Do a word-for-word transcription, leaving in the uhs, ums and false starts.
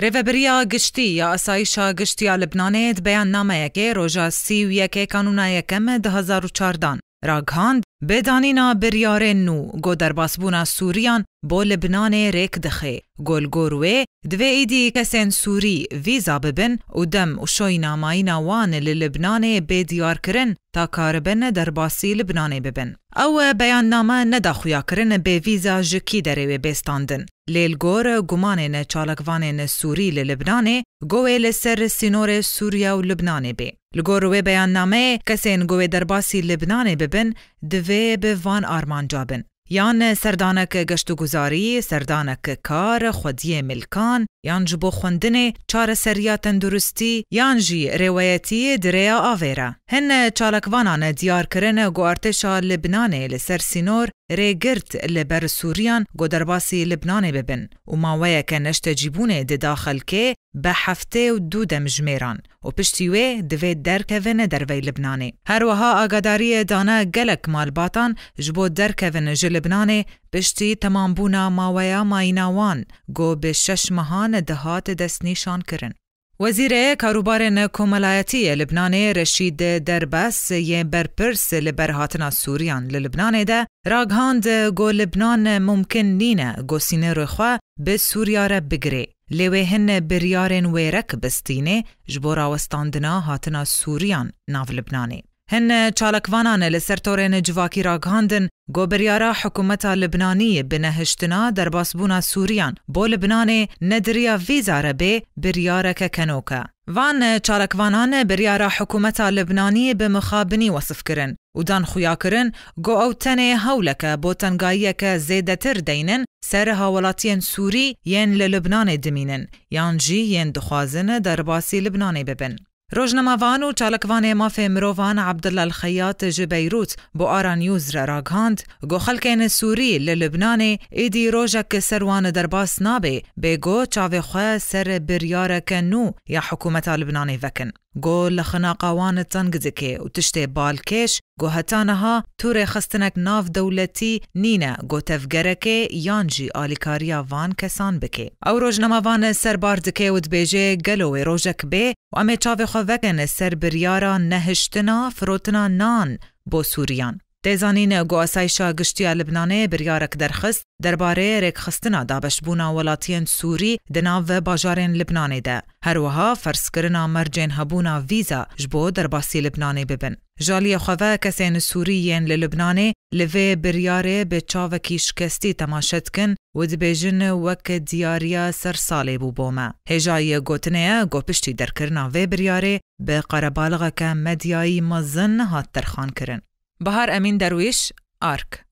Rêvebiriya Giştî ya Asayîşa Giştî ya Libnanê di beyannameyekê roja sî û yekê Kanûna Yekem du hezar û çardan ragihand, bi danîna biryarên nû ku derbasbûna Sûriyan bo Libnanê rêk dixe. Ku li gor wê, divê îdî kesên Sûrî vîza bibin û dem û şoyna mayîna wan li Libnanê bê diyarkirin ta karibin derbasî Libnanê bibin. Ew beyanname neda xuyakirin bê vîza ji kî derê wê bê standin. Lê li gor gumanên çalakvanên Sûrî li Libnanê, go wê li ser sînorê Sûriye û Libnanê bê. Li gor wê beyannameyê, kesên go wê derbasî Libnanê bibin, divê bi van armanca bin: yan serdanek geştûguzarî, serdanek kar, xwediyê milkan, yan ji bo xwendinê, çareseriya tenduristî, yan jî rêweyetî di rêya avê re. Hin çalakvanan diyar kirin ku artêşa Libnanê li ser sînor rêgirt li ber Sûriyan ku derbasî Libnanê bibin û maweyeke neştecîbûnê dida xelkê bi heftê û du demjimêran û piştî wê divê derkevin dervey Libnanê. Her wiha agadariyê dane gelek malbatan ji bo derkevin ji Libnanê piştî temambûna maweya mayîna wan ku bi şeş mehan dihat destnîşankirin. Wezîrê Karûbarên Komelayetî yê Libnanê Reşîd Derbas yê berpirs li ber hatina Sûriyan li Libnanê de ragihand ku Libnan mumkin nîne ku sînorê xwe bi Sûriya re bigirê. Lê wê hin biryarên wêrek bistînê ji bo rawestandina hatina Sûriyan nav Libnanê. Hin çalakvanan li ser torên civakî ragihandin ku biryara hikûmeta Libnanî bi nehiştina derbasbûna Sûriyan bo Libnanê ne di riya vîza re bê biryareke kenok e. Van çalakvanan biryara hikûmeta Libnanî bi mixabinî wesif kirin û dan xuyakirin ku ew tenê hewleke bo tengayiyeke zêdetir deynin ser hawelatiyên Sûrî yên li Libnanê dimînin yan jî yên dixwazin derbasî Libnanê bibin. Rojnamevan û çalakvanê mafê mirovan Abdullah El-Xeyyat ji Beyrût bo Ara News re ragihand ku xelkên Sûrî li Libnanê êdî rojek ser wan derbas nabe, bê ku çavê xwe ser biryareke nû ya hikûmeta Libnanê vekin. Ku li xinaqa wan teng dike û tiştê balkêş ku heta niha tu rêxistinek navdewletî nîne ku tevgerekê yan jî alîkariya van kesan bike. Ew rojnamevan serbar dike û dibêje, gelo wê rojek bê û em ê çavê xwe vekin ser biryara nehiştina firotina nan bo Sûriyan. Tê zanîn ku Asayişa Giştî ya Libnanê biryarek derxist derbarê rêkxistina dabeşbûna welatiyên Sûrî di nav bajarên Libnanê de. Her wiha ferzkirina mercên hebûna vîza ji bo derbasî Libnanê bibin. Ji aliyê xwe ve kesên Sûrî yên li Libnanê li vê biryarê bi çavekî şikestî temaşe dikin û dibêjin wek diyariya ser salê bû bo me. Hêjayî gotinê ye ku piştî derkirina vê biryarê bi qerebalixeke medyayî mezin hat terxankirin. Bahar Emîn Derwîş, Ark.